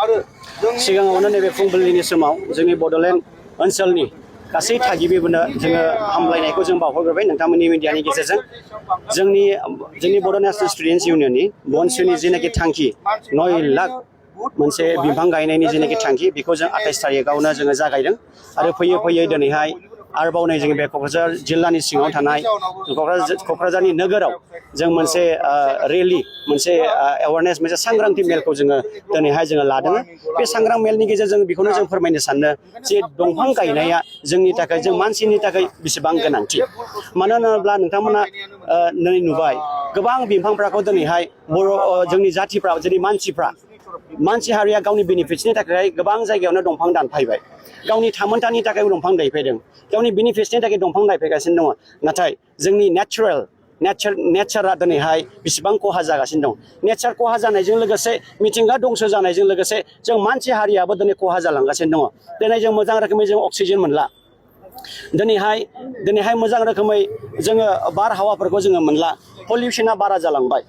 सिगाङावनो नैबे फुंबिलिनि समाव जोंनि बड'लेण्ड ओनसोलनि गासै थागिबिफोरनो जोङो हामलायनायखौ जों बावहरग्रोबाय नोंथांमोननि मिडियानि गेजेरजों जोंनि बड' नेशनेल स्टुडेन्टस इउनियननि बनसुनि जेनाखि थांखि 9 लाख मोनसे बिफां गायनायनि जेनाखि थांखि बेखौ जों 28 तारिखआवनो जोङो जागायदों आरो फैयै फैयै दिनैहाय आरोबाव नै जोङो बे क'क्राझार जिल्लानि सिङाव थानाय क'क्राझारनि नोगोराव जों मोनसे रेलि मोनसे एवारनेस मोनसे सांग्रांथि मेलखौ जोङो दिनैहाय जोङो लादों बे सांग्रां मेलनि गेजेरजों बेखौनो जों फोरमायनो सानो जे दंफां गायनाया जोंनि थाखाय जों मानसिनि थाखाय बेसेबां गोनांथि मानो होनोब्ला नोंथांमोना नै नुबाय गोबां बिफांफोरखौ दिनैहाय जोंनि जाथिफ्रा जोंनि मानसि हारिया गावनि बेनिफिट्सनि थाखाय गोबां जायगायावनो दंफां दानफायबाय गावनि थामोनथानि थाखाय दंफां गायफैदों गावनि बेनिफिट्सनि थाखाय दंफां गायफैगासिनो दङ नाथाय जोंनि नेचारा दिनैहाय बेसेबां खहा जागासिनो दं नेचार खहा जानायजों लोगोसे मिथिंगा दंस जानायजों लोगोसे जों मानसि हारियाबो दिनै खहा जालांगासिनो दङ दिनै जों मोजां रोखोमै जों अक्सिजेन मोनला दिनैहाय मोजां रोखोमै जोङो बारहावाफोरखौ जोङो मोनला पलिउसना बारा जालांबाय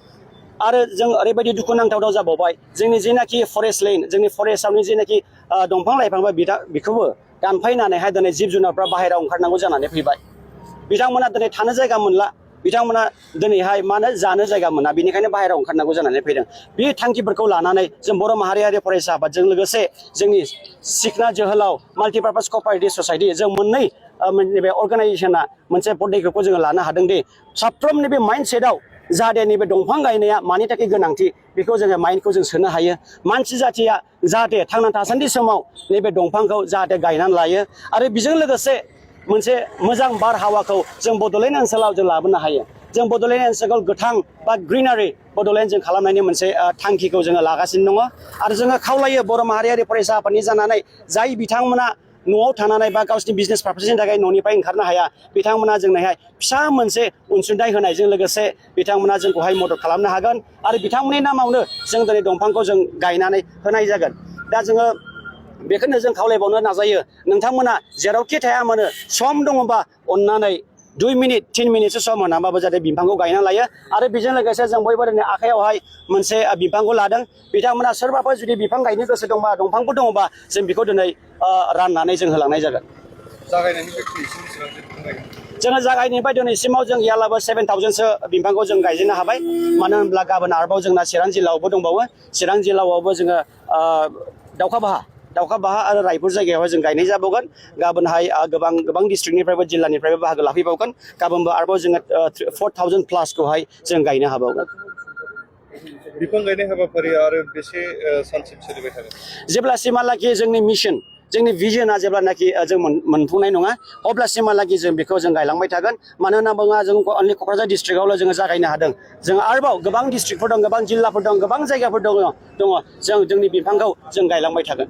आरो जों ओरैबायदि दुखुनांथाव जाबावबाय जोंनि जेनाखि फरेस्ट लेन्ड जोंनि फरेस्टआवनि जेनाखि दंफां लाइफांबा बेखौबो दानफायनानैहाय दिनै जिब जुनारफ्रा बाहेरायाव ओंखारनांगौ जानानै फैबाय बिथांमोना दिनै थानो जायगा मोनला बिथांमोना दिनैहाय मानो जानो जायगा मोना बेनिखायनो बाहेरायाव ओंखारनांगौ जानानै फैदों बे थांखिफोरखौ लानानै जों बर' माहारियारि फरायसा आफादजों लोगोसे जोंनि सिखना जोहोलाव माल्टिपार्पास क'अपारेटिभ ससाइटि जों मोननै नैबे अर्गानाइजेसना मोनसे पदक्षेपखौ जोङो लानो हादों दि साफ्रोमनि बे माइन्डसेटआव जाहाथे नैबे दंफां गायनाया मानि थाखाय गोनांथि बेखौ जोङो माइन्डखौ जों सोनो हायो मानसि जाथिया जाहाथे थांना थासान्दि समाव नैबे दंफांखौ जाहाथे गायनानै लायो आरो बेजों लोगोसे मोनसे मोजां बारहावाखौ जों बड'लेण्ड ओनसोलाव जों लाबोनो हायो जों बड'लेण्ड ओनसोलखौ गोथां बा ग्रिनारि बड'लेण्ड जों खालामनायनि मोनसे थांखिखौ जोङो लागासिनो दङ आरो जोङो खावलायो बर' माहारियारि फरायसा आफादनि जानानै जाय बिथांमोना न'आव थानानै बा गावसिनि बिजनेस पार्पसनि थाखाय न'निफ्राय ओंखारनो हाया बिथांमोना जोंनोहाय फिसा मोनसे अनसुंथाइ होनायजों लोगोसे बिथांमोना जोंखौहाय मदद खालामनो हागोन आरो बिथांमोननि नामावनो जों दिनै दंफांखौ जों गायनानै होनाय जागोन दा जोङो बेखौनो जों खावलायबावनो नाजायो नोंथांमोना जेरावखि थाया मानो सम दङबा अननानै 2 मिनिट 3 मिनिटसो सम मोनाबाबो जाहाथे बिफांखौ गायना लायो आरो बेजों लोगोसे जों बयबो दिनै आखायावहाय मोनसे बिफांखौ लादों बिथांमोना सोरबाफोर जुदि बिफां गायनो गोसो दंबा दंफांफोर दङबा जों बेखौ दिनै राननानै जों होलांनाय जागोन जोङो जागायनायनिफ्राय दिनैसिमाव जों गैयाब्लाबो 7,000सो बिफांखौ जों गायजेननो हाबाय मानो होनब्ला गाबोन आरोबाव जोंना चिरां जिल्लायावबो दंबावो चिरां जिल्लायावबो जोङो दाउखा बाहा आरो रायपुर जायगायावहाय जों गायनाय जाबावगोन गाबोनहाय गोबां डिस्ट्रिक्टनिफ्रायबो जिल्लानिफ्रायबो बाहागो लाफैबावगोन गाबोनबो आरोबाव जोङो 4,000 प्लासखौहाय जों गायनो हाबावगोन बिफां गायनाय हाबाफारिया आरो बेसे सानसिम सोलिबाय थागोन जेब्लासिमहालागि जोंनि मिशन जोंनि भिजनआ जेब्लानाखि जों मोनफुंनाय नङा अब्लासिमहालागि जों बेखौ जों गायलांबाय थागोन मानो होनना बुङोब्ला जों अनलि क'क्राझार डिस्ट्रिक्टआवल' जोङो जागायनो हादों जों आरोबाव गोबां डिस्ट्रिक्टफोर दं गोबां जिल्लाफोर दं गोबां जायगाफोर दङ जों जोंनि बिफांखौ जों गायलांबाय थागोन